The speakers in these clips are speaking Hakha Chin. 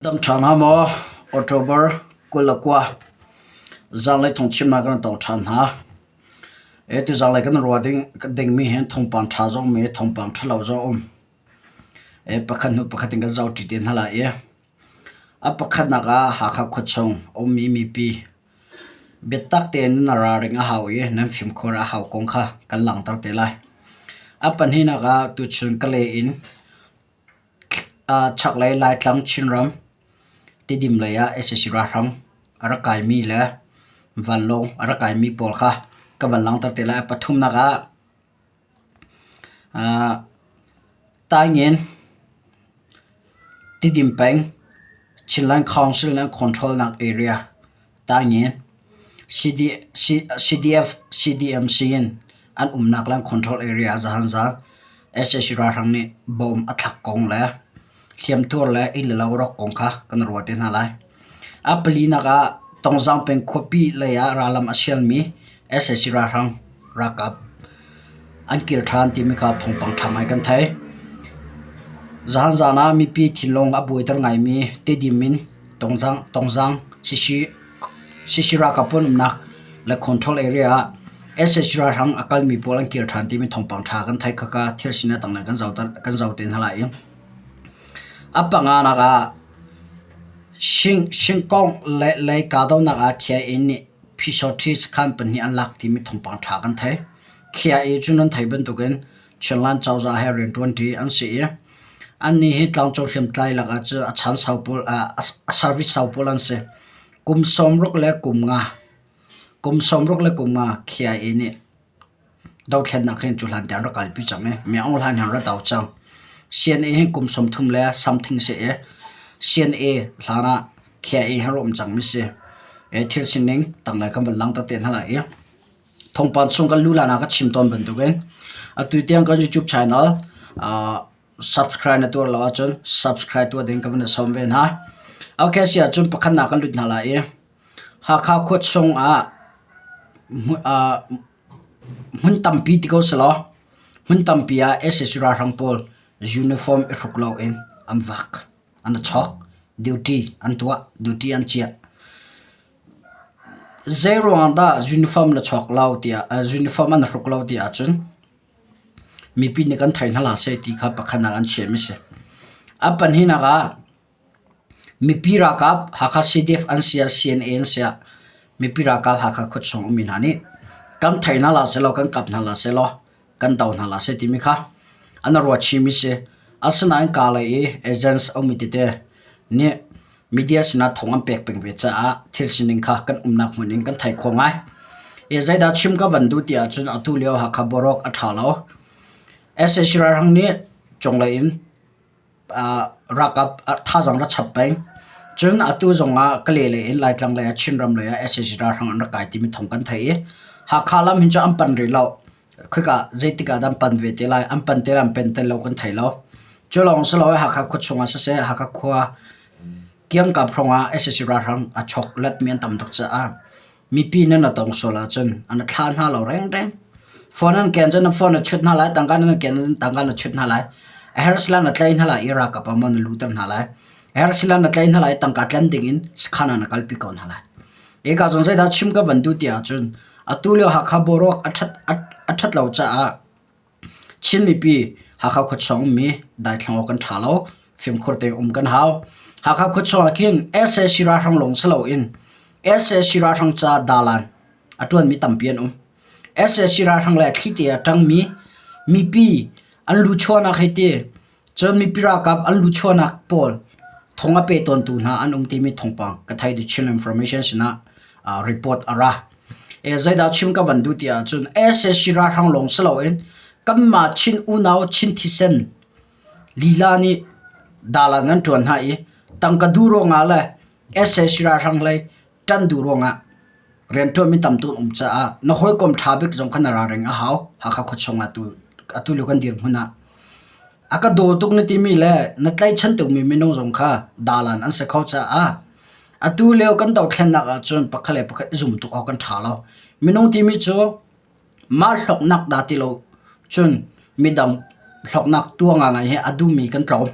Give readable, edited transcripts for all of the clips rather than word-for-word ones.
Dam ṭha hna maw? October 29 zanlei thawngchimnak kan tong ṭhan hna. E tu zanlei kan ruah ding dingmi hin thawngpang ṭha zong um i thawngpang ṭhalo zong um. E pakhat hnu pakhat in kan zoh ṭi te hna lai i a pakhatnak ah Hakha khuachung ummi mipi biatak tein nan ralring a hau i nan fimkhur a hau kong kha kan langhter te lai. A pahnihnak ah tuchun Kalay in Chaklei Laitlang Chinram Tidim lei ah sac ralhrang a rak kaimi le vanlawng a rak kaimi pawl kha ka van langhter te lai. Pathumnak ah Taingen Tidim peng Chinland Council and Control nak area Taingen CDF CDMC in an umnak le an control area ah zahan sac ralhrang nih bom a thlak kong le hliamtuar le inn le lo rawk kong kha kan ruah te hna lai. A palinak ah Tongzang peng khuapi lei ah rallam a sialmi sac ralhrang ralkap an kir ṭhan timi kha thawngpang ṭha ngai kan thei. Zahan zan ah mipi thinlung a buaiter ngaimi Tedim in Tongzang, Tongzang Sisi ralkap pawl umnak le control area ah sac ralhrang a kalmi pawl an kir ṭhan timi thawngpang ṭha kan theih khaka thil sining tanglei kan zoh kan zoh te hna lai i a panganak ah Shingkong le lei kahdohnak ah KIA nih Physothi sakhan pahnih an lak timi thawngpang ṭha kan thei. KIA cu nan theih bantukin Chinland cozah he rianṭuanṭi an si i annih hi tlangcung hriamtlai lakah cu a chan sau pawl a service sau pawl an si. Kum sawmruk le kum nga kum sawmruk le kum nga KIA nih dothlennak hin cu hlan tiang rak kalpi cang i mi Aung Hlaing han ra do cang. CNA hi kum 30 le something si i CNA hlan ah KIA hi rak um cangmi si. Thil sining tanglei kan van langhter te hna lai i Thawngpang chung kan lulan ah ka chim tawn bantukin atu tiang kan YouTube channel subscribe na tuah lo ahcun subscribe tuah ding ka van i sawm ve hna. Okay si ahcun pakhatnak kan lut hna lai i Hakha khua chung ah hmun tampi ti ko selaw hmun tampi ah sac ralhrang pawl uniform i hruk loin an vak, an i chawk, duty an tuah, duty an ciah. Zeiruang dah uniform na chuak lo tiah uniform an hruk lo ti ahcun mipi nih kan thei hna hlah seh ti kha pakhat ah an chiahmi a si. A pahnihnak ah mipi ralkap Hakha CDF an si ah CNA an si ah mipi ralkap Hakha khuachung ummi hna nih kan thei hna hlah sehlaw kan kap hna hlah sehlaw kan do hna hlah seh timi kha an ruat chihmi si. Asinain kaa lei i agents a ummi tete nih media sinah thawng an pek peng ve caah thil sining kha kan umnak hmun in kan thei kho ngai. I zeidah chim ka van duh ti ahcun atu lio Hakha boruak a ṭha lo. Sac ralhrang nih cunglei in ralkap thazaang ra chap peng. Cun atu zongah Kalay lei in Laitlang lei ah Chinram lei ah sac ralhrang an rak kai timi thawng kan theih i Hakha lam hin cu an pan rih lo. Khoika zeitik ah dah an pan ve te lai, an pan te lai an pen te lo kan thei lo. Cu lawng si lo Hakha khua chungah siseh Hakha khua kiangkap hrawngah sac ralhrang a chok letmi an tam tuk caah mipi nan a tong sual ahcun an thlah hna lo rengreng. Phone an ken cun na phone na chut hna lai, tangka nan ken cun tangka na chut hna lai. A herh sila na tlai hna lai i ralkap ah maw na luter hna lai. A herh sila na tlai hna lai i tangka tlen dingin sakhan ah na kalpi ko hna lai. Hika cun zeidah chim ka van duh ti ahcun atu lio Hakha boruak a ṭhat a ṭhat lo caah Chin mipi Hakha khuachung ummi daithlang awk kan ṭha lo. Fimkhur tein um kan hau. Hakha khuachung ah khin sac ralhrang lawng si loin sac ralhrang ca dalan a ṭuanmi tampi an um. Sac ralhrang le thlite a ṭangmi mipi an lu chuahnak hei ti cun mipi ralkap an lu chuahnak pawl thong a pe tawntu hna an um timi thawngpang ka thei The Chin Information sinah report a ra. E zeidah chim ka van duh ti ahcun sac ralhrang lawng si loin kanmah Chin unau Chin thisen lila nih dalan an ṭuan hna i tangka duh ruangah le sac ralhrang lei ṭan duh ruangah rianṭuanmi tam tuk an um caah na hawikom ṭha bik zong kha na ralring a hau. Hakha khuachung ah atu lio kan dirhmun ah. A ka daw tuk na timi le na tlaihchan tukmi minung zong kha dalan an si kho caah atu lio kan dothlennak ahcun pakhat le pakhat i zum tuk awk kan ṭha lo. Minung timi cu mah hlawknak dah ti lo cun midang hlawknak tuah ngangai hi a duhmi kan tlawm.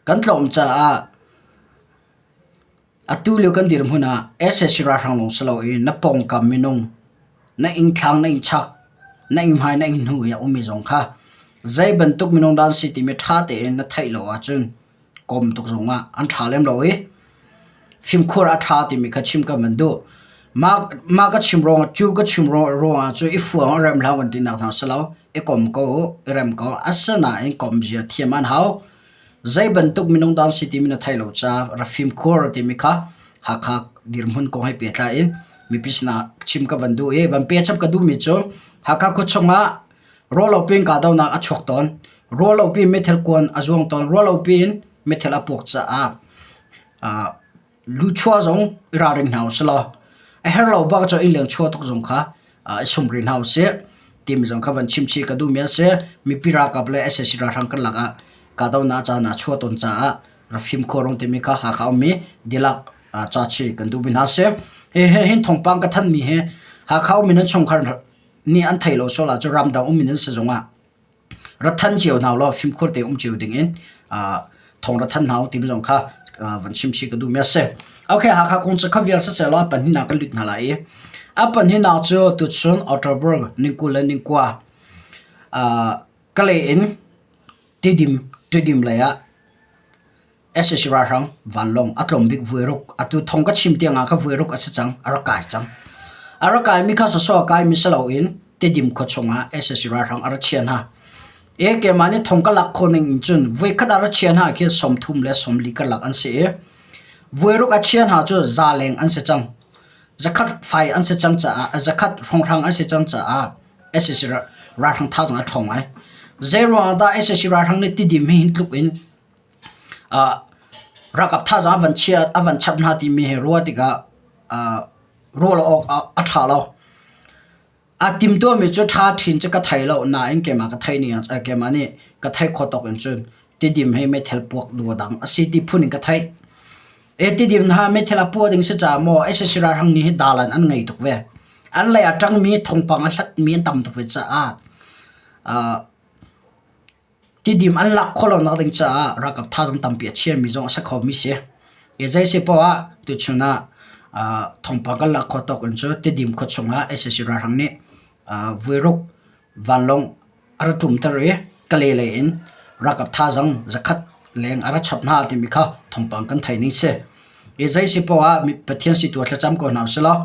Kan tlawm caah. Atu lio kan dirhmun ah sac ralhrang lawng si loin na pawngkam minung, na innthlang na innchak, na innhmai na innhnu i a ummi zong kha zei bantuk minung dah an si timi ṭha tein na theih lo ahcun kom tuk zong ah an ṭha lem lo i fimkhur a ṭha timi kha chim ka van duh. Mah, mah ka chim ruangah cu ka chim ruangah cu i fuang a rem hlah kan tinak hna si lo. I kom ko u, i rem ko. Asinain kom zia thiam an hau. Zei bantuk minung dah an si timi na theih lo caah rak fimkhur timi kha Hakha dirhmun kong he pehtlai in mipi sinah chim ka van duh i van pechap ka duhmi cu Hakha khua chungah ruahlopi in kahdohnak a chuak tawn. Ruahlopi in meithal kuan a zuang tawn. Ruahlopi in meithal a puak caah uh, luchuah zong i ralring hna usih law a herh lo bak cu innleng chuah tuk zong kha i sum rih hna usih timi zong kha van chim chih ka duhmi a si. Mipi ralkap le sac ralhrang karlak ah kahdohnak caan ah chuah tawn caah rak fimkhur rung timi kha Hakha ummi dihlak ca chih kan duhmi hna a si. Hi hin thawngpang ka thanhmi hi Hakha ummi nan chungkhar nih an theih lo sual ahcun ramdang ummi nan si zongah Ra than cio hna ulaw fimkhur tein um cio dingin thawng ra than hna u timi zong kha van chim chih ka duhmi a si. Okay, Hakha kong cu kha vial siseh law a pahnihnak kan lut hna lai i a pahnihnak cu tuchun October ni 20 le ni 9 Kalay in Tidim Tidim lei ah Sac ralhrang vanlawng a tlawm bik vuiruk atu thong ka chim tiang ah kha vuiruk a si cang a rak kai cang. A rak kaimi kha sawsawh a kaimi si loin Tedim khua chungah sac ralhrang a ra chia hna. E keimah nih thong ka lak khawh ning in cun voikhat a ra chia hna khi 30 le 40 karlak an si i vuiruk a chia hna cu za leng an si cang. Zakhat fai an si cang caah zakhat hrawnghrang an si cang caah sac ralhrang thazaang a ṭhawng ngai. Zei ruangah dah sac ralhrang nih Tidim hi hin tluk in Ralkap thazaang a van chia a van chap hna timi hi ruah tikah ruah lo awk a ṭha lo. Aa timtuahmi cu ṭha ṭhin cu ka thei lo nain keimah ka theih ning ah keimah nih ka theih khawh tawk in cun Tidim hi meithal puak dua dang a si ti phun in ka theih. E Tidim hna meithal a puah ding si caah maw sac ralhrang nih hi dalan an ngei tuk ve. An lei ah ṭangmi thawngpang a hlatmi an tam tuk ve caah Tidim an lak khawh lonak ding caah ralkap thazaang tampi a chiami zong a si khomi si. I zei si poah ah tuchun ah thawngpang kan lak khawh tawk in cu Tidim khua chungah sac ralhrang nih vuiruk vanlawng a ra ṭumter i Kalay lei in ralkap thazaang zakhat leng a ra chap hna timi kha thawngpang kan theih ning si. I zei si poah ah Pathian si tu ah thlacam ko hna usih law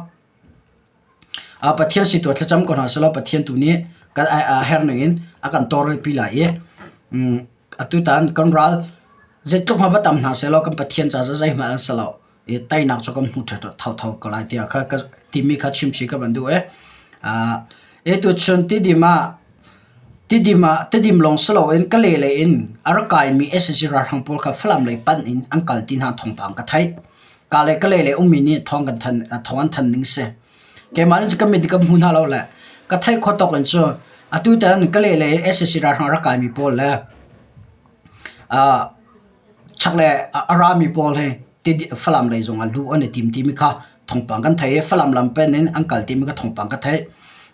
Pathian si tuah thlacam ko hna sehlaw Pathian tu nih kan a herh ning in a kan tawlrelpi lai i atutan kan ral zeitluk hmanh va tam hna sehlaw kan Pathian ca zeihmanh an si lo i teinak cu kan hmu thotho ko lai tiah kha ka timi kha chimchih ka van duh i i tuchun Tidim ah Tidim ah Tidim lawng si loin Kalay lei in a rak kaimi sac ralhrang pawl kha Falam lei panh in an kal ti hna thawngpang ka theih. Ka le Kalay lei ummi nih thawng kan than thawng an than ning si. Keimah nih ka mit ka hmu hna lo le ka theih khawh tawk in cu atu tan Kalay lei sac ralhrang rak kaimi pawl le chaklei a rami pawl hi Falam lei zong ah luh an i tim timi kha thawngpang kan theih i Falam lam pen in an kal timi kha thawngpang ka theih.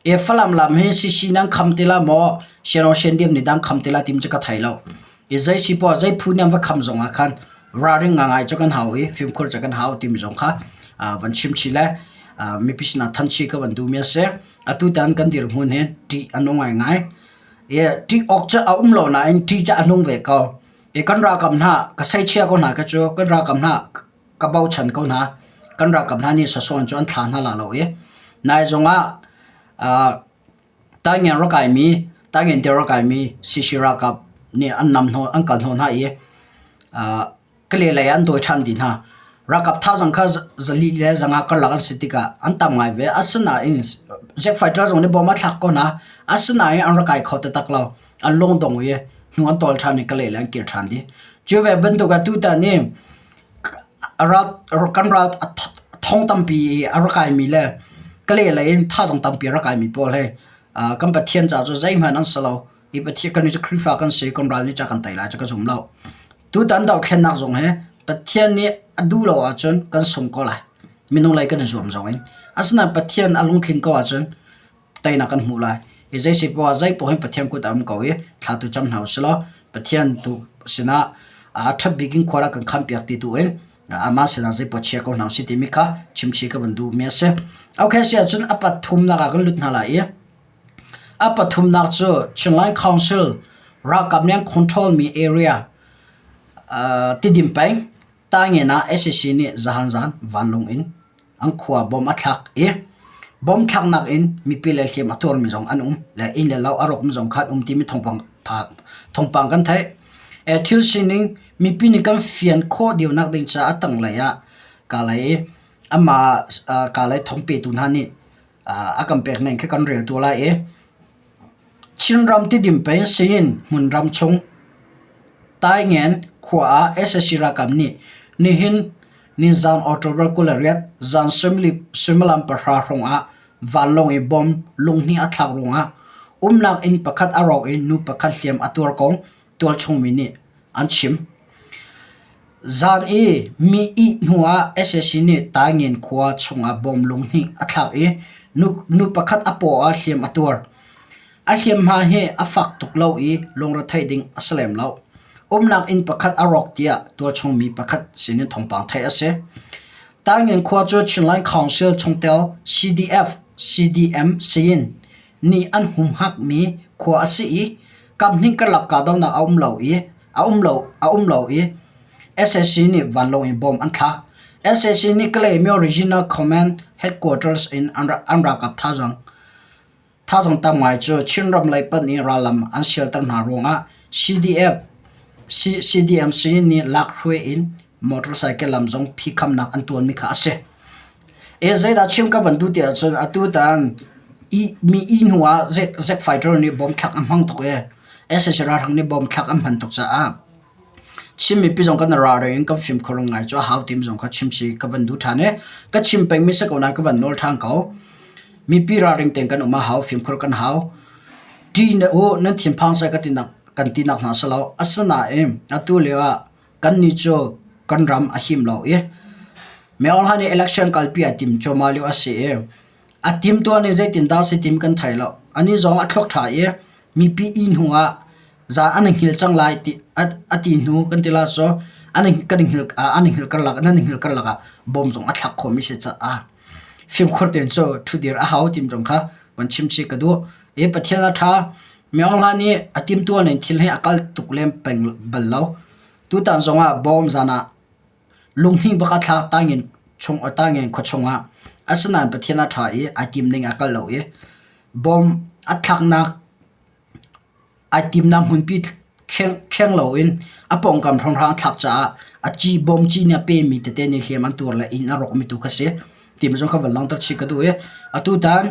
I Falam lam hi CC nan kham ti la maw Siano Siandiam nih dang kham ti la timi cu ka thei lo. I zei si poah zei phu nih an va kham zong ah khan ralring ngaingai cu kan hau i fimkhur cu kan hau timi zong kha van chim chih le mipi sinah than chih ka van duhmi a si. Atu tan kan dirhmun hi ṭih a nung ngaingai. I ṭih awk cu a um lo nain ṭih cu a nung ve ko. I kan ralkap hna ka seichia ko hna ka cu kan ralkap hna ka bochan ko hna. Kan ralkap hna nih sasawn cu an thla hna la lo i nai zong ah Taingen rak kaimi Taingen te rak kaimi CC ralkap nih an nam hnawh an kal hnawh hna i Kalay lei ah an dawi ṭhan dih hna. Ralkap thazaang kha zali le zanga karlak an si tikah an tam ngai ve. Asinain jet fighter zong nih bom a thlak ko hna. Asinain an rak kai kho taktak lo. An lungdong i hnu an tawl ṭhan i Kalay lei an kir ṭhan dih. Cu ve bantuk ah tutan i kan ral thong tampi i a rak kaimi le Kalay lei in thazaang tampi a rak kaimi pawl hi kan Pathian ca cu zeihmanh an si lo. Hi Pathian kan cu Khrihfa kan si kan ral nih ca kan tei lai cu ka zum lo. Tutan dohthlennak zong hi Pathian nih a duh lo ahcun kan sung ko lai. Minung lei kan i zuam zong in. Asinain Pathian a lungtling ko ahcun teinak kan hmuh lai. Hi zei si poah zei poah hin Pathian kut ah um ko i thla tu cam hna usih law Pathian tu sinah a ṭhat bik in khua rak kan khampiak ti tu in. Amah sinah zeipaoh chia ko hna usih timi kha chimchih ka van duhmi a si. Okay, si ahcun a pathumnak ah kan lut hna lai i a pathumnak cu Chinland Council ralkap nih an control mi area Tidim peng Taingen ah sac nih zahan zan vanlawng in an khua bom a thlak i bom thlaknak in mipi le hliam a tuarmi zong an um le inn le lo a rawkmi zong kha an um timi thawngpang thawngpang kan theih. Thil sining mipi nih kan fian khawh deuhnak ding caah a tanglei ah kalay i amah kalay thawng petu hna nih a kan pek ning khi kan rel tu lai i Chinram Tidim peng Siyin hmunram chung Taingen khua ah sac ralkap nih nihin nizaan October 28 zan suimilam pahra hrawng ah vanlawng i bomb lunghnih a thlak ruangah umnak inn pakhat a rawk i nu pakhat hliam a tuar kong tualchung mi nih an chim. Zan i mi ih hnuah sac nih Taingen khua chungah bomb lunghnih a thlak i nu pakhat a paw ah hliam a tuar. A hliamhma hi a fak tuk lo i lungretheih ding a si lem lo. Umnak inn pakhat a rawk tiah tualchung mi pakhat sinin thawngpang theih a si. Taingen khua cu Chinland Council chungtel CDF, CDM Sayin nih an humhakmi khua a si i kaphnih karlak kahdohnak a um lo i a um lo a um lo i sac nih vanlawng in bomb an thlak. Sac nih Kalaymyo Regional Command Headquarters in an ralkap thazaang thazaang tam ngai cu Chinram lei panh i rallam an sialter hna ruangah CDF CDMC nih lakhruai in motorcycle lam zong phikhamnak an tuanmi kha a si. E zeidah chim ka van duh ti ahcun atutan i mi i hnu ah Zack Fighter nih bom thlak a hmang tuk i sac ralhrang nih bom thlak an hman tuk caah Chin mipi zong kan ralring in kan fimkhur ngai cu a hau timi zong kha chim si ka van duh ṭhan i ka chim pengmi si ko nain ka van nawl ṭhan ko. Mipi ralring tein kan um a hau, fimkhur kan hau. Ṭih na u nan thinphang seh ka tinak kan tinak hna si lo. Asinain atu lio ah kannih cu kan ram a him lo i Myo Hla nih election kalpi a tim cuahmah lio a si i a timtuah nih zeitindah si tim kan thei lo. Anih zong a thluak ṭha i mipi ih hnu ah zan an i hngilh cang lai ti a ti hnu kan ti la cu an i kan i hngilh an i hngilh karlak nan i hngilh karlak ah bom zong a thlak khawhmi si caah fimkhur tein cu ṭhudir a hau tim zong kha van chim chih ka duh. I Pathian a ṭha. Myo Hla nih a timtuah ning thil hi a kal tuk lem peng bal lo. Tutan zongah bawm zan ah lunghnih bak a thlak tangin chung tangin khua chungah. Asinain Pathian a ṭha i ai tim ning a kal lo i bawm a thlaknak ai timnak hmunpi kheng loin a pawngkam hrawnghrang a thlak caah a ci bawm ci nih a pemi tete nih hliam an tuar le inn a rawkmi tu kha si. Timi zong kha van langhter chih ka duh i atutan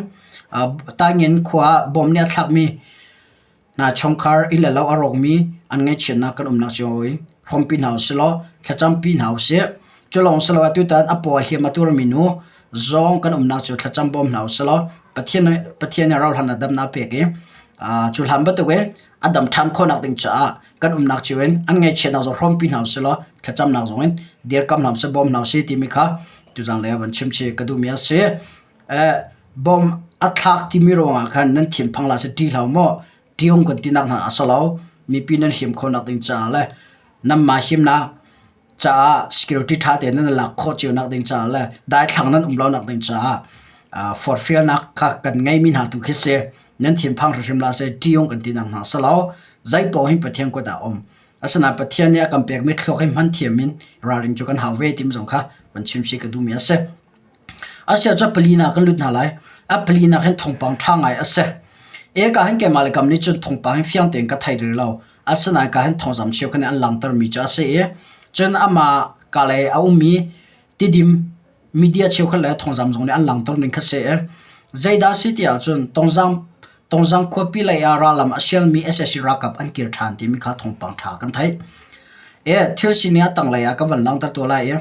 Taingen khua ah bawm nih a thlakmi hna chungkhar inn le lo a rawkmi an ngaihchiatnak kan umnak cio in hrawmpi hna usih law thlacampi hna usih. Cu lawng si lo atutan a paw a hliam a tuarmi nu zong kan umnak cu thlacam bawm hna usih law Pathian nih Pathian nih rauhhlan ah damnak a pek i cu hlan bantukin a dam ṭhan khawhnak ding caah kan umnak cio in an ngaihchiatnak zong hrawmpi hna usih law thlacamnak zong in dirkam hna usih bawm hna usih timi kha tuzang lei ah van chim chih ka duhmi a si. Bom a thlak timi ruangah khan nan thinphang la si ṭih hlah maw ṭiung kan tinak hna a si lo mipi nan him khawhnak ding caah le nanmah himnak caah security ṭha tein nan lak khawh cio nak ding caah le daithlang nan um lo nak ding caah forhfialnak kha kan ngeimi hna tu khi si nan thinphang hrimhrim la seh ṭiung kan tinak hna si lo zeipaoh hin Pathian kut ah um asinain Pathian nih a kan pekmi thluak hi hman thiam in ralring cu kan hau ve timi zong kha van chim si ka duhmi a si. Asia cu palinak kan lut hna lai. A palinak hin thawngpang ṭha ngai a si. Eka hin keimah le kam nih cun thawngpang hin fiang tein ka thei rih lo. Asinain ka hin thawngzam cheukhat nih an langhtermi cu a si i cun amah ka lei a ummi Tidim media cheukhat le thawngzam zong nih an langhter ning kha si i zeidah a si ti ahcun Tongzang Tongzang khuapi lei ah rallam a sialmi sac ralkap an kir ṭhan timi kha thawngpang ṭha kan theih. E thil sining a tanglei ah ka van langhter tuah lai i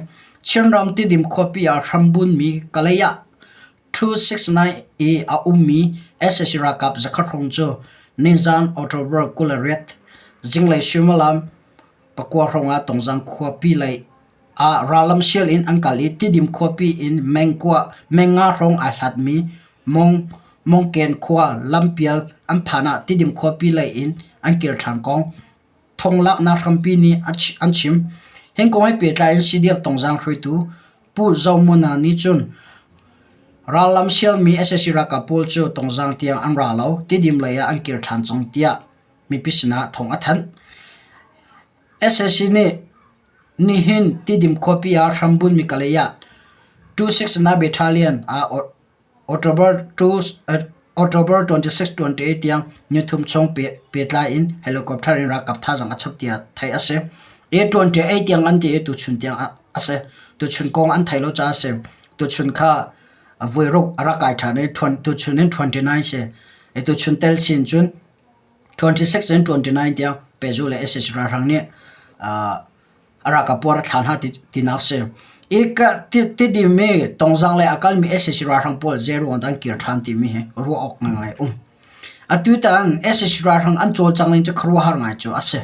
Chinram Tidim khuapi ah hrambunmi Kalay ah 269 i a ummi sac ralkap zakhat hrawng cu nizan October 28 zinglei suimilam pakua hrawng ah Tongzang khuapi lei ah rallam sial in an kal i Tidim khuapi in meng nga hrawng aa hlatmi Mong Mongken khua lampial an phan ah Tidim khuapi lei in an kir ṭhan kong thonglaknak hrampi nih an chim. Hin kong he pehtlai in CDF Tongzaang hruaitu Pu Zo Muna nih cun rallam sialmi sac ralkap pawl cu Tongzaang tiang an ra lo, Tidim lei ah an kir ṭhan cang tiah mipi sinah thawng a thanh. Sac nih nihin Tidim khuapi ah hrambunmi Kalay ah 269 Battalion ah October 26, 28 tiang nithum chung pehtlai in helicopter in ralkap thazaang a chap tiah theih a si. A28 tiang an ti i tuchun tiang a si. Tuchun kong an theih lo caah a si. Tuchun kha voiruk a rak kai ṭhan i tuchun in 29 si. I tuchun tel sin cun 26 in 29 tiang pehzulh le sac ralhrang nih a ralkap puar a thla hna tinak si. I tidimi tongzang le a kalmi sac ralhrang pawl zei ruang dah an kir ṭhan timi hi ruah awk ngaingai um. Atu tan sac ralhrang an cawlcang ning cu khuaruahhar ngai cu a si.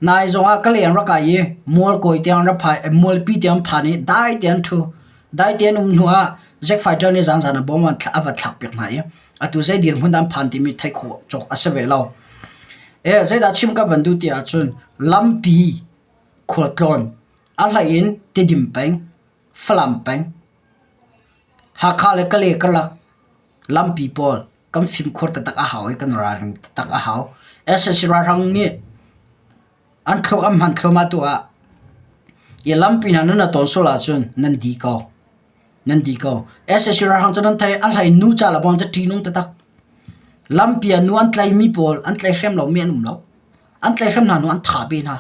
Nai zongah ka leng rak kai i mualkawi tiang ra phai mualpi tiang phan i dai tein ṭhu. Dai tein um hnu ah Zack Fighter nih zaanzaan a bawm a va thlak piak hna i atu zei dirhmun dah an phan timi theih khawh cawk a si ve lo. E zeidah chim ka van duh ti ahcun lampi khualtlawn a hlei in Tidim peng, Falam peng, Hakha le Kalay karlak lampi pawl kan fimkhur taktak a hau i kan ralring taktak a hau. Sac ralhrang nih an thluak an hman thluahmah tu ah i lampi hna nan tawn sual ahcun nan di ko. Nan di ko. Sac ralhrang cu nan thei a hlei nu ca le bawng cu ṭihnung taktak. Lampi ah nu an tlaimi pawl an tlaihrem lomi an um lo. An tlaihrem hna hnu an thah ve hna.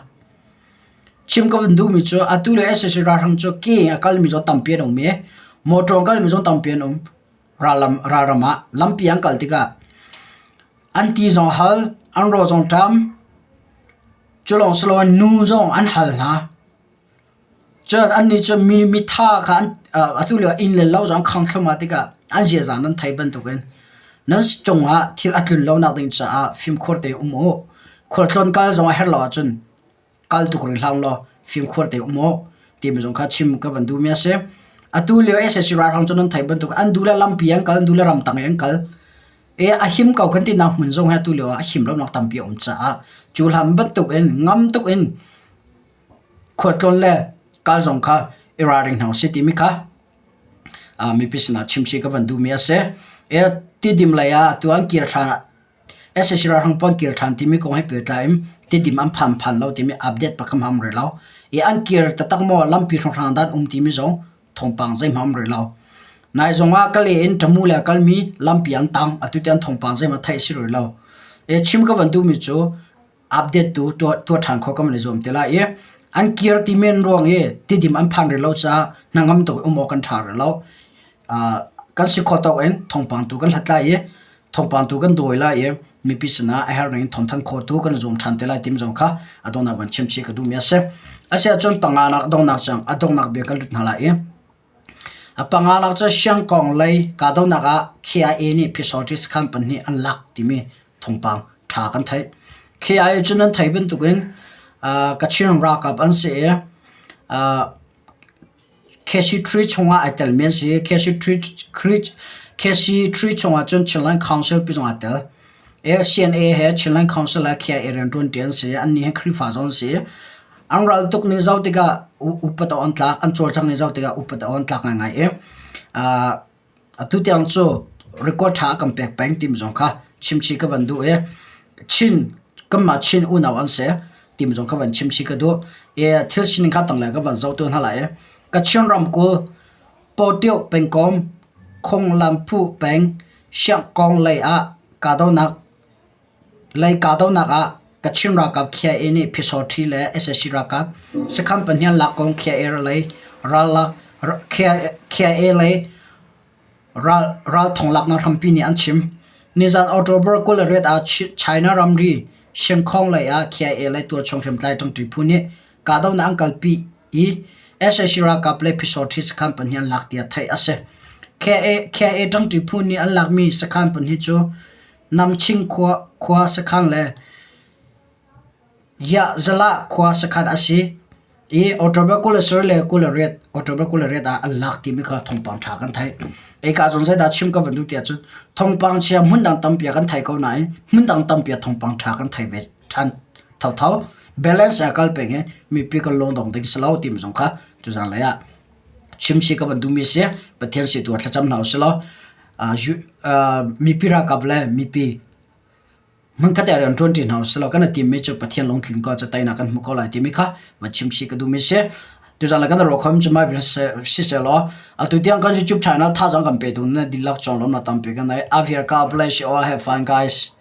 Chim ka van duhmi cu atu le sac ralhrang cu ke in a kalmi zong tampi an um i motor in kalmi zong tampi an um. Rallam ralram ah lampi an kal tikah an ti zong hal, an rawl zong ṭam. Cu lawng si loin nu zong an hal hna. Cun annih cu mi mitha kha an atu lio inn le lo zong an khang thluahmah tikah an ziaza nan theih bantukin nan cungah thil a tlun lonak ding caah fimkhur tein um u. Khualtlawn kal zong a herh lo ahcun kal tuk rih hlah law fimkhur tein um u timi zong kha chim ka van duhmi a si. Atu lio sac ralhrang cu nan theih bantuk an duh le lampi an kal, an duh le ramtang i an kal. E a him ko kan tinak hmun zong hi atu lio ah a him lonak tampi a um caah cu hlan bantukin ngam tukin khualtlawn le kal zong kha i ralring hna usih timi kha mipi sinah chimchih ka van duhmi a si. Tidim lei ah atu an kir ṭhan ah sac ralhrang pawl an kir ṭhan timi kong he pehtlai in Tidim an phan phan lo timi update pakhat hmanh a um rih lo. I an kir taktak maw lampi hrawnghrang dah an um timi zong thawngpang zeihmanh a um rih lo. Nai zong ah Kale in Tamu le a kalmi lampi an tang atu tiang thawngpang zeihmanh theih a si rih lo. Chim ka van duhmi cu update tu tuah ṭhan khawh kan i zuam te lai i an kir ti men ruang i tidim an phan rih lo caah hnangam tuk um awk kan ṭha rih lo. Kan si khawh tawk in thawngpang tu kan hlat lai i thawngpang tu kan dawi lai i mipi sinah a herh ning in thawngthanh khawh tu kan i zuam ṭhan te lai timi zong kha a donghnak van chim chih ka duhmi a si. Asiahcun panganak donghnak cang a donghnak bia kan lut hna lai i a panganak cu Siangkong lei kahdohnak ah KIA nih Phisortis khan pahnih an lak timi thawngpang ṭha kan theih. KIA cu nan theih bantukin Kachin ralkap an si i KC3 chungah ai telmi an si i KC3 chungah cun Chinland Council pi zong aa tel. CNA he Chinland Council le KIA rianṭuanṭi an si i annih hi Khrihfa zong an si i an ral tuk ni zoh tikah upat awk an tlak, an cawlcangh ni zoh tikah upat awk an tlak ngaingai i Atu tiang cu record ṭha a kan pek peng timi zong kha chimchih ka van duh i Chin kanmah Chin unau an si timi zong kha van chimchih ka duh. I thil sining kha tanglei ka van zoh tu hna lai i Kachin ramkulh Pawṭioh pengkomh Khonglamphu peng Siangkong lei ah kahdohnak lei kahdohnak ah Kachin ralkap KIA nih Phisawṭhi le sac ralkap sakhan pahnih an lak kong KIA lei rallak KIA lei ralthong laknak hrampi nih an chim. Nizan October 28 ah China ramri Shengkhong lei ah KIA lei tualchung hriamtlai ṭangṭi phu nih kahdohnak an kalpi i sac ralkap le Phisawṭhi sakhan pahnih an lak tiah theih a si. KIA ṭangṭi phu nih an lakmi sakhan pahnih cu Namching khua sakhan le Yahzalah khua sakhan a si i October 27 le 28 October 28 ah an lak timi kha thawngpang ṭha kan theih. Hika zawn zeidah chim ka van duh tiah cun thawngpang chia hmun dang tampi ah kan thei ko nain hmun dang tampi ah thawngpang ṭha kan thei ve ṭhan thotho. Balance a kal peng i mipi kan lungdong ding si lo timi zong kha tuzan lei ah chim si ka van duhmi si. Pathian si tu ah thlacam hna usih law mipi ralkap le mipi hmunkhat ah rian ṭuanṭi hna usih law kan i timmi cu Pathian lungtlin ko cu teinak kan hmu ko lai timi kha van chim si ka duhmi si. Tuzan le kan ruah khom cu mai siseh law atu tiang kan YouTube channel thazaang kan petu na dihlak cawng lawmnak tampi kan nei. Avir God bless you all. Have fun guys.